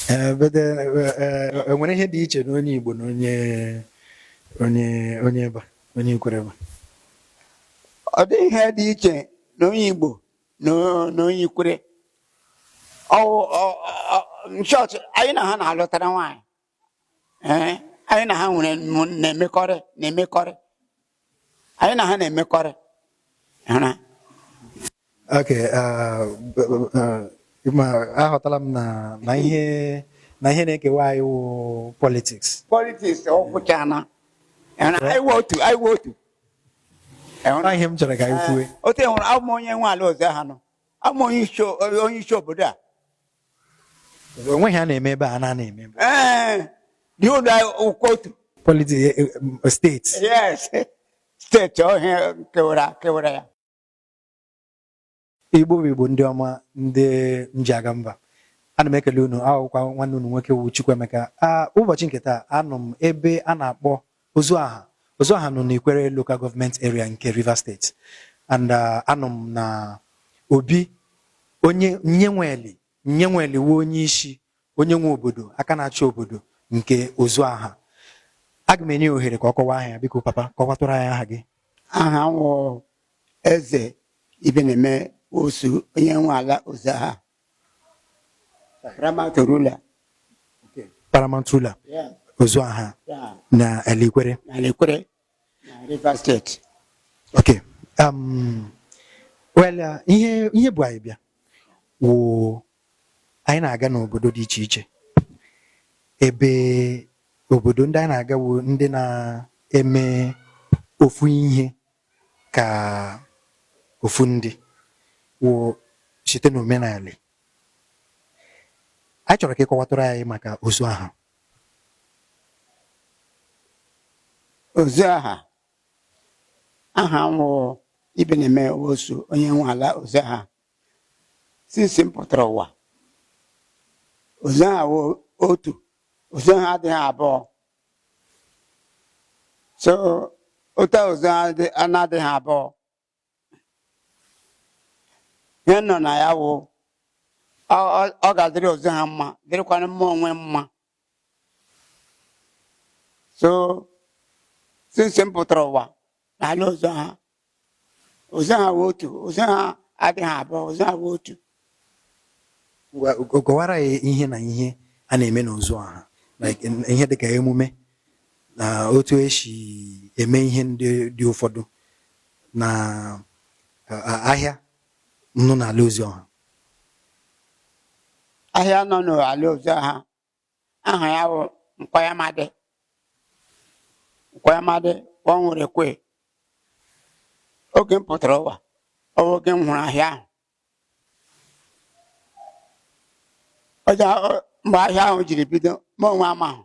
But enwere ihe dị iche na onye Igbo na onye ebe a, onye Ikwere ebe a? Ọ dịghị ihe dị iche na onye Igbo na onye Ikwere. In short, anyị na ha na-alụtara nwaanyị. Ee, anyị na ha nwere na-emekọrị, anyị na ha na-emekọrị. Hụra? Okay, ma aghọtala m na ihe na-ekewa anyị wụ politics. Politics ọkwụchana. Anyị wụ otu, anyị wụ otu. Ọ ihe m chọrọ ka anyị kwue. Otu hụrụ, abụ m onye nwe ala ọzọ ha nọ, abụ m onye isi obodo a. Onweghị a na-eme ebe a na-eme ebe a. Ee, dị ụlọ ụkwụ otu. Politics, steeti. Yes, steeti ọhịa kewara ya. Igbo bụ Igbo, ndị ọma, ndị nji aga mba, ana m ekele unu. Ahụkwa nwanne unu nwoke wu Chukwuemeka. A ụbọchị nke taa, anọ m ebe a na-akpọ Ozuaha. Ozuaha nọ n'Ikwere Local Government Area nke Rivers State, and anọ m na obi onye Nyenweli. Nyenweli wu onye isi, onye nwe obodo, aka na-achị obodo nke Ozuaha. Aga m enye ya ohere ka ọ kọwaa aha ya. Biko papa, kọwatụrụ anyị aha gị. Aha m wụ Eze Ibeneme Osu, onye nwe ala Ozuaha, paramount ruler. Paramount ruler Ozuaha na ala Ikwere. Na Ikwere na Rivers State. Okay. Well, ihe bụ anyị bịa wụ anyị na-aga n'obodo dị iche iche. Ebe obodo ndị anyị na-aga wụ ndị na-eme ofu ihe ka ofu ndị wụ site n'omenala. Anyị chọrọ ka ị kọwatụrụ anyị maka Ozuaha. Ozuaha, aha m wụ Ibeneme Osu, onye nwe ala Ozuaha. Since m pụtara ụwa, Ozuaha wụ otu. Ozuaha adịghị abụọ. So otu a Ozuaha na-adịghị abụọ, ihe nọ na ya wụ ọ ga-adịrị Ozuaha mma, dịrịkwana mma onwe mma. So since m pụtara ụwa n'ala Ozuaha, Ozuaha wụ otu. Ozuaha adịghị abụọ. Ozuaha wụ otu. Ngwa, kọwara ya ihe na ihe a na-eme n'Ozuaha, like ihe dịka emume na otu esi eme ihe ndị dị ụfọdụ na ahịa nọ n'ala Ozuaha. Ahịa nọ n'ala Ozuaha, aha ya bụ Nkwayamadi. Nkwayamadi ọ nwere kwe. Oge m pụtara ụwa, ọ bụ oge m hụrụ ahịa ahụ. Mgbe ahịa ahụ jiri bido, ma onwe amahụ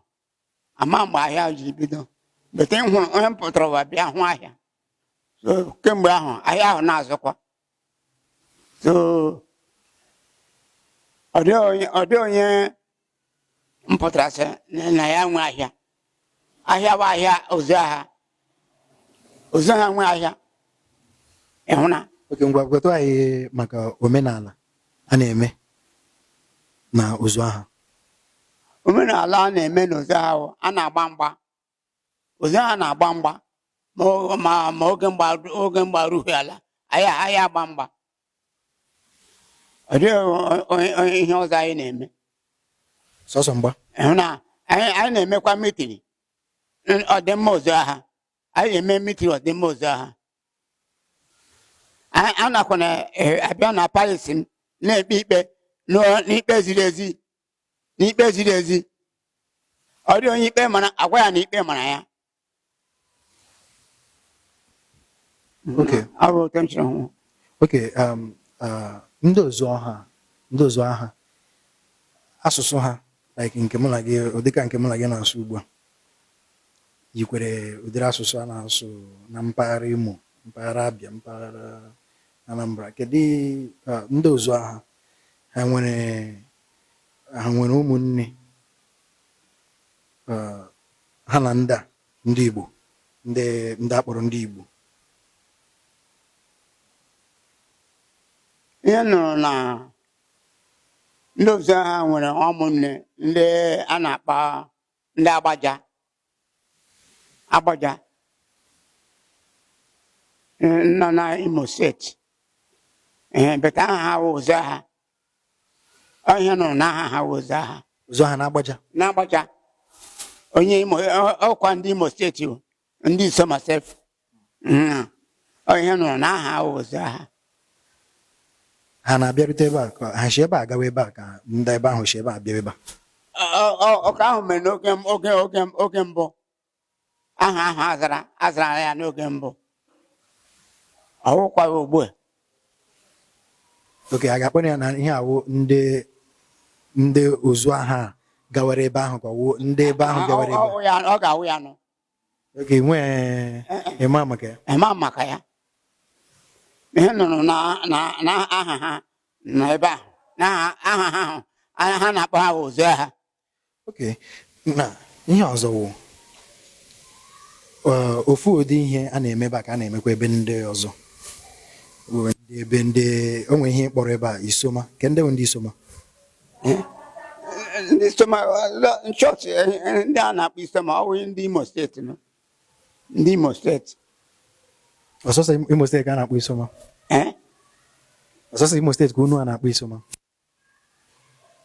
ama mgbe ahịa ahụ jiri bido, bete m hụrụ onye m pụtara ụwa bịa hụ ahịa. So kemgbe ahụ, ahịa ahụ na-azụkwa. So ọ dịghị onye m pụtara sị na ya nwe ahịa. Ahịa bụ ahịa Ozuaha. Ozuaha nwe ahịa, ịhụna. Okay, ngwa, gwatụ anyị maka omenala a na-eme na Ozuaha. Omenala a na-eme n'Ozuaha bụ a na-agba mgba. Ozuaha na-agba mgba ma oge mgba rughị ala, anyị agba mgba. Ọ dịghị onye ihe ọzọ anyị na-eme. Sọsọ mgba? Ịhụ na anyị na-emekwa meeting ọdịmma Ozuaha. Anyị na-eme meeting ọdịmma Ozuaha. Anyị anakwa na abịa na palace m na-ekpe ikpe n'ikpe ziri ezi, n'ikpe ziri ezi. Ọ dị onye ikpe mara, agwa ya na ikpe mara ya. Ọ bụ otu m siri hụ. Okay, ndị Ozuaha, asụsụ ha, like nke mụ na gị, ụdịka nke mụ na gị na-asụ ugbu a, yikwere ụdịrị asụsụ a na-asụ na mpaghara Imo, mpaghara Abịa, mpaghara Anambra. Kedu ndị Ozuaha ha nwere ụmụnne ha na ndị a, ndị Igbo, ndị akpọrọ ndị Igbo? Ihe m nụrụ na Ndị Ozuaha nwere ụmụnne ndị a na-akpa ndị Agbaja. Agbaja nọ na Imo Steeti. Ee, but aha ha wụ Ozuaha. Ọ ihe nụrụ na aha ha wụ Ozuaha. Ozuaha na Agbaja. Na-agbaja onye Imo, ọkwa ndị Imo Steeti o, ndị Isoma sef. Ọ ihe nụrụ na aha ha wụ Ozuaha. Ha na-abịarute ebe a ka ha si ebe a gawa ebe a, ka ndị ebe ahụ si ebe a bịa ebe a? Ọka ahụ mere n'oge oge oge oge mbụ. Aha ahụ azara ya n'oge mbụ, ọ wụkwaghị ugbu a. Oke a ga-akpọ ya na ihe awụ ndị Ozuaha gawara ebe ahụ, ka ọ wụ ndị ebe ahụ bịawara ebe a? Ọ ga-awụ ya nụ. Oke nwee ịma maka ya? Ịma maka ya. Ihe nụrụ na na na aha ha nọ ebe ahụ, na aha ha ahụ ha na-akpọ ha Ozuaha. Oke, na ihe ọzọ wụ ofu ụdị ihe a na-eme ebe a ka a na-emekwa ebe ndị ọzọ. Ndị ebe ndị o nwere ihe kpọrọ ebe a Isoma, ke ndị bụ ndị Isoma? Ndị Isoma chọọchị, ndị a na-akpọ Isoma, ọ wụ ndị Imo Steeti nọ, ndị Imo Steeti. Ọsọsọ Imo Steeti ka a na-akpọ Isoma? Eh? Ọsọsọ Imo Steeti ka unu a na-akpọ Isoma?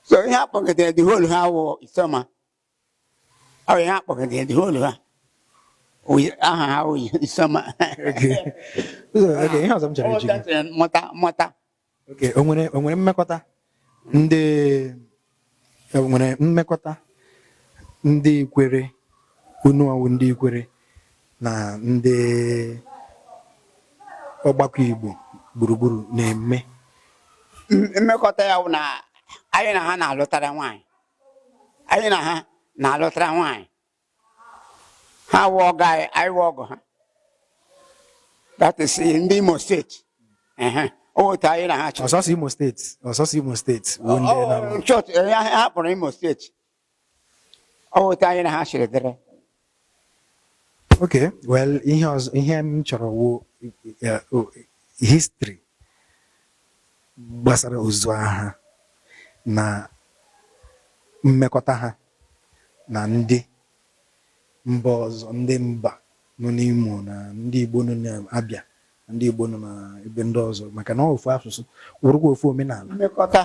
So ihe akpọgidere the whole ha wụ Isoma. Ọ ihe akpọgidere the whole ha, aha ha wụ Isoma. Okay. Okay, ihe ọzọ m chọrọ ịjụ gị. Mụta mụta. Okay, o nwere mmekọta ndị o nwere mmekọta ndị Ikwere, unu ọwụ ndị Ikwere na ndị ọgbakọ Igbo gburugburu na-eme? Mmekọta ya wụ na anyị na ha na-alụtara nwaanyị. Anyị na ha na-alụtara nwaanyị. Ha wụ ọgọ anyị, anyị wụ ọgọ ha. That is ndị Imo Steeti. Ehe, o otu anyị na ha chọrọ. Ọsọsọ Imo Steeti wụ ndị na-alụ? Chọọchị ha kpọrọ Imo Steeti. Ọ otu anyị na ha chịrị dịrị. Okay, well, ihe ọzọ ihe m chọrọ wụ history gbasara Ozuaha na mmekọta ha na ndị mba ọzọ, ndị mba nọ n'Imo na ndị Igbo nọ n'Abịa na ndị Igbo nọ na ebe ndị ọzọ, maka na ọ ofu asụsụ wụrụkwa ofu omenala. Mmekọta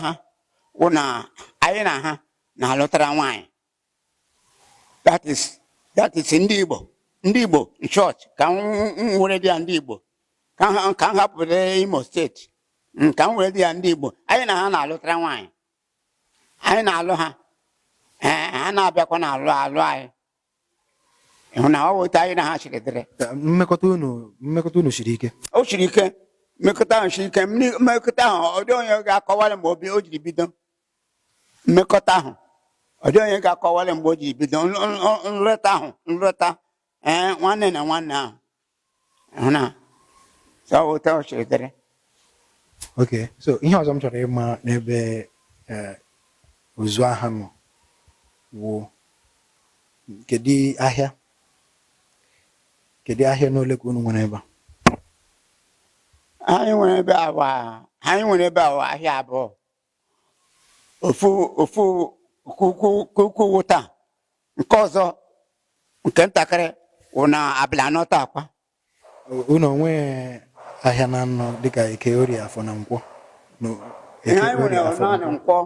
ha wụ na anyị na ha na-alụtara nwaanyị. That is ndị Igbo in short, ka m were dị ya ndị Igbo, ka m hapụrụ Imo Steeti, ka m were dị ya ndị Igbo. Anyị na ha na-alụtara nwaanyị, anyị na-alụ ha. Ee, ha na-abịakwa na-alụ alụ anyị. Ịhụ na ọ wụ otu anyị na ha chịrị dịrị. Mmekọta unu siri ike? O siri ike. Mmekọta ahụ siri ike. Mmekọta ahụ, ọ dị onye ga-akọwara mgbe o jiri bido. Mmekọta ahụ, ọ dị onye ga-akọwara mgbe o jiri bido. Nleta ahụ, nleta, ee, nwanne na nwanne ahụ. Hụ na so ọ otu o siri dịrị. Okay, so ihe ọzọ m chọrọ ịma n'ebe Ozuaha nọ wụ kedu ahịa n'ole ka unu nwere ebe a? Anyị nwere ebe awa ahịa abụọ. Ofu ofu kuku wụ taa, nke ọzọ nke ntakịrị wụ na abalị 4 taa kwa. Unu onwe ahịa na anọ dịka Eke, Orie, Afọ na Nkwọ? Ihe Eke, anyị nwere Orie, Afọ na naanị Nkwọ.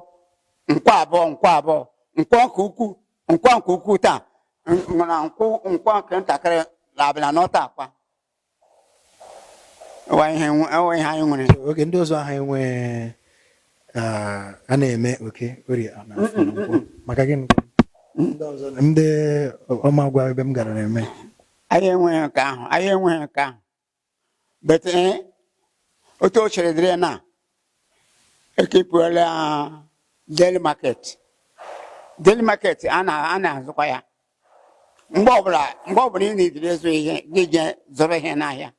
Nkwọ, nkwọ abụọ, nkwọ abụọ, nkwọ nke ukwu, nkwọ nke ukwu taa na nkwọ nke ntakịrị na abalị 4 taa kwa. Ewa ihe anyị nwere. Oge ndị ọzọ ahụ enwe, a na-eme Oke, Orie na Afọ na Nkwọ, maka gịnị? Ndị ọzọ, ndị ọma gwa ebe m gara na-eme. Anyị enweghị nke ahụ, anyị enweghị nke ahụ. But otu o chere dịrị na ekepụla daily market. Daily market a na-azụkwa ya mgbe ọbụla ị na-ejiri ịzụ ihe gị jee zụrụ ihe n'ahịa.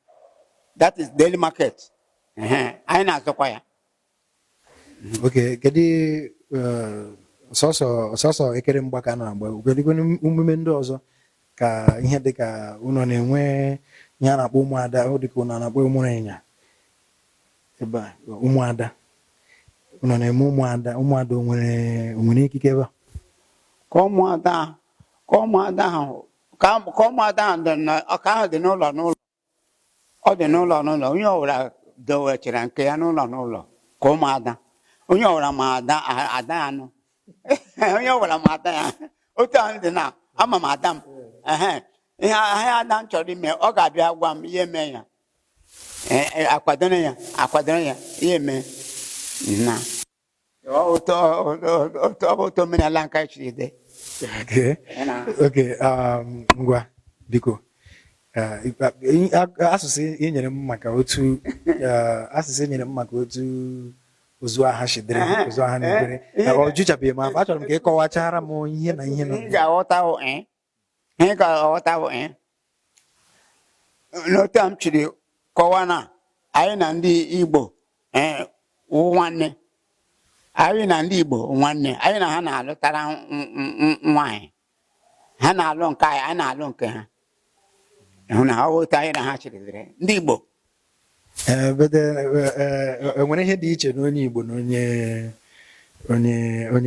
That is daily market. Ehe, anyị na-azụkwa ya. Oke, kedu sọsọ ekere mgba ka a na-agba? Kedu emume ndị ọzọ ka ihe dịka unu na-enwe, ihe a na-akpọ ụmụada, ọ dịka unu na-akpọ ụmụrịnya ebe a, ụmụada? Unu na-eme ụmụada? Ụmụada o nwere ikike ebe a? Ka ụmụada ahụ dị na ọka ahụ dị n'ụlọ n'ụlọ, ọ dị n'ụlọ n'ụlọ. Onye ọbụla dowechara nke ya n'ụlọ n'ụlọ ka ụmụada. Onye ọbụla ma ada ada ya nụ, onye ọbụla ma ada ya. Otu ahụ dị na ama m ada m. Ehe, ihe ahịa ada m chọrọ ime, ọ ga-abịa gwa m ihe mee ya. Ee, akwadoro ya, akwadoro ya ihe mee na ọ ọ bụ otu omenala nke anyị chiri dị. Okay. Okay, ngwa, biko, asụsụ ị nyere m maka otu asụsụ ị nyere m maka otu Ozuaha si dịrị, Ozuaha na Ikwere, ọ juchabeghị m afọ. Achọrọ m ka ị kọwachara m ihe na ihe nọ. Ihe ị ga-aghọta bụ ihe ị ga-aghọta bụ n'otu a m chiri kọwaa na anyị na ndị Igbo wụ nwanne. Anyị na ndị Igbo wụ nwanne. Anyị na ha na-alụtara nwaanyị, ha na-alụ nke anyị, anyị na-alụ nke ha. Hụ na ọ bụ otu anyị na ha chiri dịrị ndị Igbo. Ee, but enwere ihe dị iche na onye Igbo na onye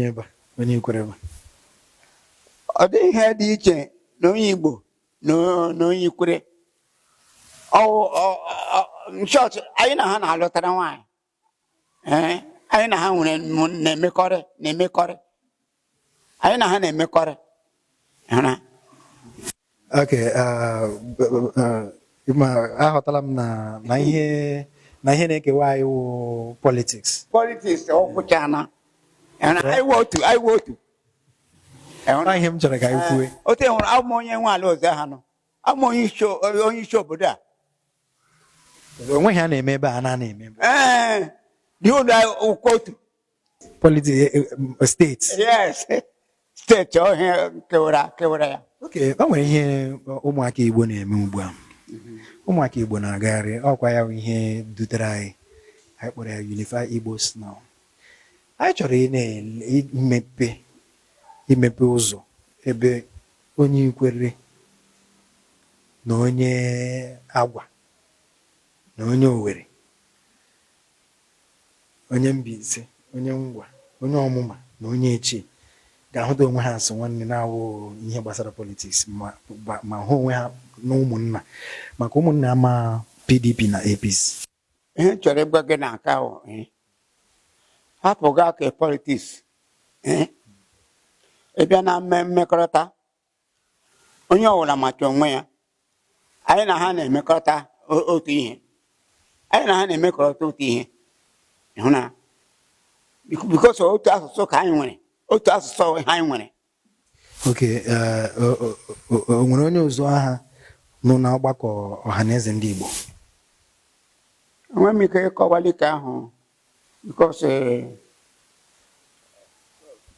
ebe a, onye Ikwere ebe a? Ọ dịghị ihe dị iche na onye Igbo na onye Ikwere. Chọọchị anyị na ha na-alụtara nwaanyị. Ee, anyị na ha nwere na-emekọrị, anyị na ha na-emekọrị. Hụra? Okay, ma aghọtala m na ihe na-ekewa anyị wụ politics. Politics ọkwụchana. Anyị wụ otu, anyị wụ otu. Ọ ihe m chọrọ ka anyị kwue. Otu hụrụ, abụ m onye nwe ala ọzọ ha nọ, abụ m onye isi obodo a. Onweghị a na-eme ebe a na-eme ebe a. Ee, dị ụlọ ụkọ otu. Politics steeti. Yes, steeti ọhịa kewara ya. Okay, o nwere ihe ụmụaka Igbo na-eme ugbu a. Ụmụaka Igbo na-agagharị, ọkwa ya bụ ihe dutere anyị. Anyị kpọrọ ya Unify Igbos Now. Anyị chọrọ ị na-emepe imepe ụzọ ebe onye Ikwere na onye Agwa na onye Owerri, onye Mbaise, onye Ngwa, onye Ọmụma na onye Echie ga-ahụta onwe ha asị nwanne, na-awụ ihe gbasara politics, ma hụ onwe ha na ụmụnna, maka ụmụnna ama PDP na APC. Ihe m chọrọ ịgwa gị na nke ahụ, hapụ gaa ka politics. Ị bịa na mmekọrịta, onye ọbụla macha onwe ya. Anyị na ha na-emekọrịta otu ihe, anyị na ha na-emekọrịta otu ihe. Hụ na because otu asụsụ ka anyị nwere, otu asụsụ anyị nwere. Okay, o nwere onye Ozuaha nọ n'ọgbakọ Ọhaneze ndị Igbo? Enweghị m ike ịkọwali ka ahụ because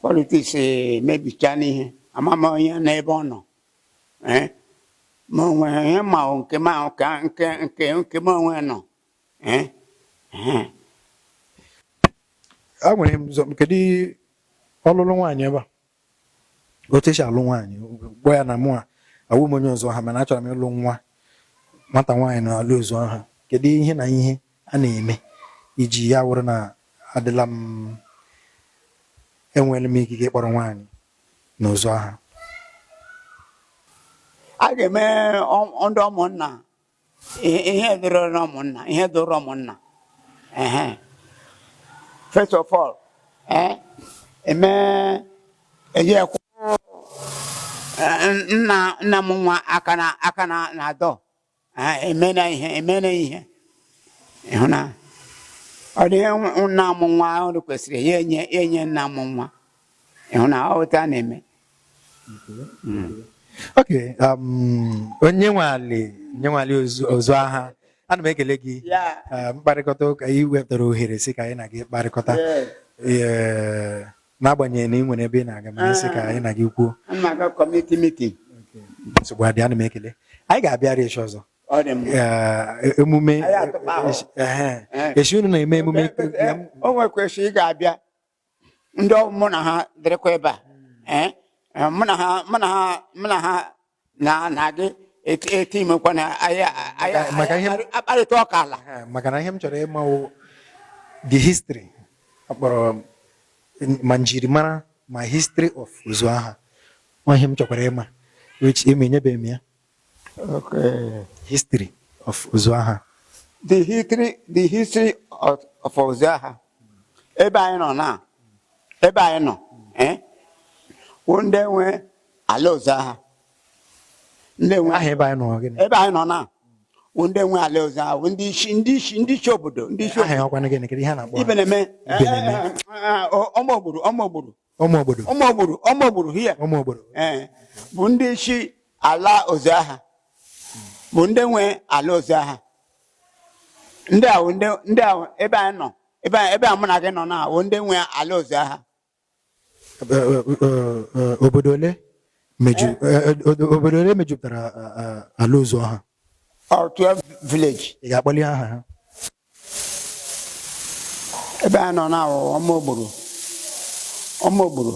politics mebicha n'ihe. Ama m onye n'ebe ọ nọ. Ma onwe ihe ma ọ nke m ahụ ka nke m onwe nọ. A nwere m ụzọ. Kedu ọlụlụ nwaanyị ebe a, otu esi alụ nwaanyị? Gwa ya na mụ a awụ m onye Ozuaha, mana achọrọ m ịlụ nwa nwata nwaanyị na-alụ Ozuaha. Kedu ihe na ihe a na-eme iji ya wụrụ na adịla m, enweela m ikike ịkpọrọ nwaanyị na Ozuaha? A ga-eme ndị ụmụnna ihe dịrị ụmụnna, ihe dịrị ụmụnna. Ehe, first of all, eme eji ekwu nna m nwa aka na na dọ emena ihe, emena ihe. Ịhụ na ọ dị ihe nna m nwa ahụ kwesịrị ya enye nna m nwa. Ịhụ na ọ otu a na-eme. Ok, onye nwale Ozuaha, ana m ekele gị. Mkparịkọta ụka ị wepụtara ohere si ka anyị na gị kparịkọta. Ee, n'agbanyeghị na ị nwere ebe ị na-aga, mana isi ka anyị na gị kwuo. Ana m aga community meeting. Nsogbu adị, ana m ekele. Anyị ga-abịara echi ọzọ. Ọ dị mma. Ee, emume Anyị atụkpa ahụ. Ehe. Echi unu na-eme emume. O nwekwesị ị ga-abịa, ndị mụ na ha dịrịkwa ebe a. Ee, mụ na ha na gị eti imekwa na anyị anyị Maka ihe akparịta ụka ala. Ehe, maka na ihe m chọrọ ịmawo the history. Akpọrọ ma njirimara ma history of Ozuaha. Ọ ihe m chọkwara ịma, which ime enyebeghị m ya. Okay. History of Ozuaha. The history of Ozuaha, ebe anyị nọ na ebe anyị nọ, wụ ndị nwe ala Ozuaha, ndị nwe Aha ebe anyị nọ, gịnị? Ebe anyị nọ na wụ ndị nwe ala Ozuaha, wụ ndị isi obodo, ndị isi Aha ya ọkwanụ gịnị? Kedu ihe a na-akpọ ha? Ibe na-eme. Ibe na-eme. Ọmụ ogburu, ọmụ ogburu. Ụmụ obodo. Ụmụ ogburu, ọmụ ogburu here. Ụmụ obodo. Ee, bụ ndị isi ala Ozuaha, bụ ndị nwe ala Ozuaha. Ndị a wụ ndị a wụ ebe anyị nọ, ebe a mụ na gị nọ na wụ ndị nwe ala Ozuaha. Obodo ole mejupụtara ala Ozuaha? Or 12 village. Ị ga-akpọli aha ha? Ebe anyị nọ na wụ ọmụ ogburu, ọmụ ogburu,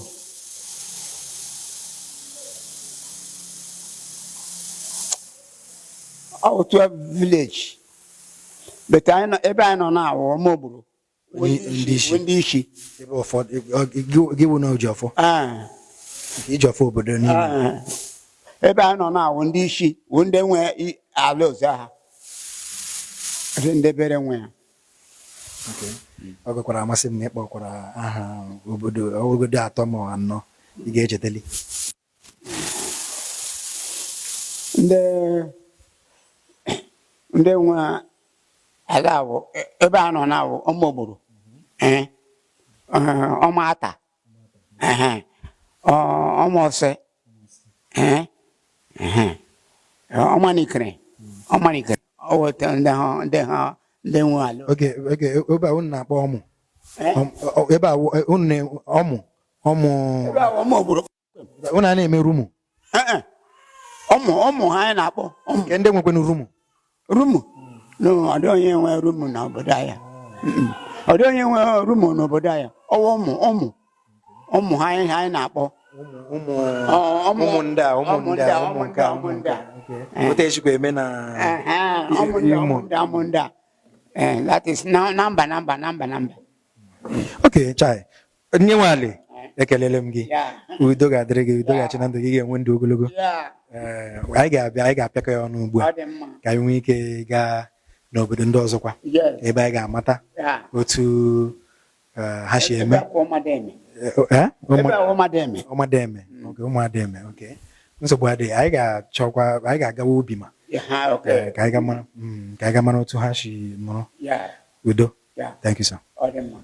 ọ wụ 12 village, but anyị nọ ebe anyị nọ na wụ ọmụ ogburu. Ndị isi. Wụ ndị isi. Ebe ụfọdụ gị wụ na oji ọfọ. Ah. Nke iji ọfọ obodo niile. Ah. Ebe anyị nọ na-awụ ndị isi, wụ ndị nwe ala Ozuaha, ndị bere nwe ya. Okay. Ọ gakwara amasị m na ịkpọkwara aha obodo ọbụrụgodo atọ ma ọ anọ ị ga-echetali. Ndị nwe ala awụ ebe a nọ na-awụ ọmụ ogburu, ee, ọmụ ata, ehe, ọmụ ọsẹ, ee, ehe, ọmanikere, ọmanikere, ọ wụ ndị ha ndị nwe ala. Oge ebe a unu na-akpọ ọmụ. Eh? Ebe a unu na ọmụ ọmụ. Ebe a wụ ọmụ ogburu. Unu a na-eme rumu? Ee, e. Ọmụ, ọmụ ha anyị na-akpọ ọmụ. Nke ndị nwekwanụ rumu? Rumu no, ọ dịghị onye nwe rumu n'obodo anyị. Ọ dịghị onye nwe rumu n'obodo anyị. Ọwụ ụmụ, ụmụ, ụmụ ha anyị na-akpọ. Ụmụ ụmụ. Ọ, ụmụ. Ụmụ ndị a, ụmụ ụmụ ndị a, ụmụ nke a, ụmụ ụmụ ndị nke a. a. Okay. Otu esikwa eme na Ehe, ụmụ ndị a, Imo. ụmụ ndị a, ụmụ ndị a. That is na mba, na mba, na mba, na mba. Ok, chai, nye nwale, ekelele m gị. Yeah. Udo ga-adịrị gị, udo ga-achị na ndụ gị, ga-enwe ndụ ogologo. Yeah. Ee, anyị ga-abịa, anyị ga-apịakọ ya ọnụ ugbu a Ọ dị mma. ka anyị nwee ike gaa n'obodo ndị ọzọkwa, ebe anyị ga-amata otu ha si Ebe eme. a kwa ụmụademe. Eh? Ebe a ụmụademe. Ụmụademe, okay, ụmụademe, okay. Nsogbu adịghị, anyị ga-achọkwa, anyị ga-agawa ubi ma Ha, okay. Ka anyị ga mara, ka anyị ga mara otu ha si nọrọ. Udo. Thank you, sir. Ọ dị mma.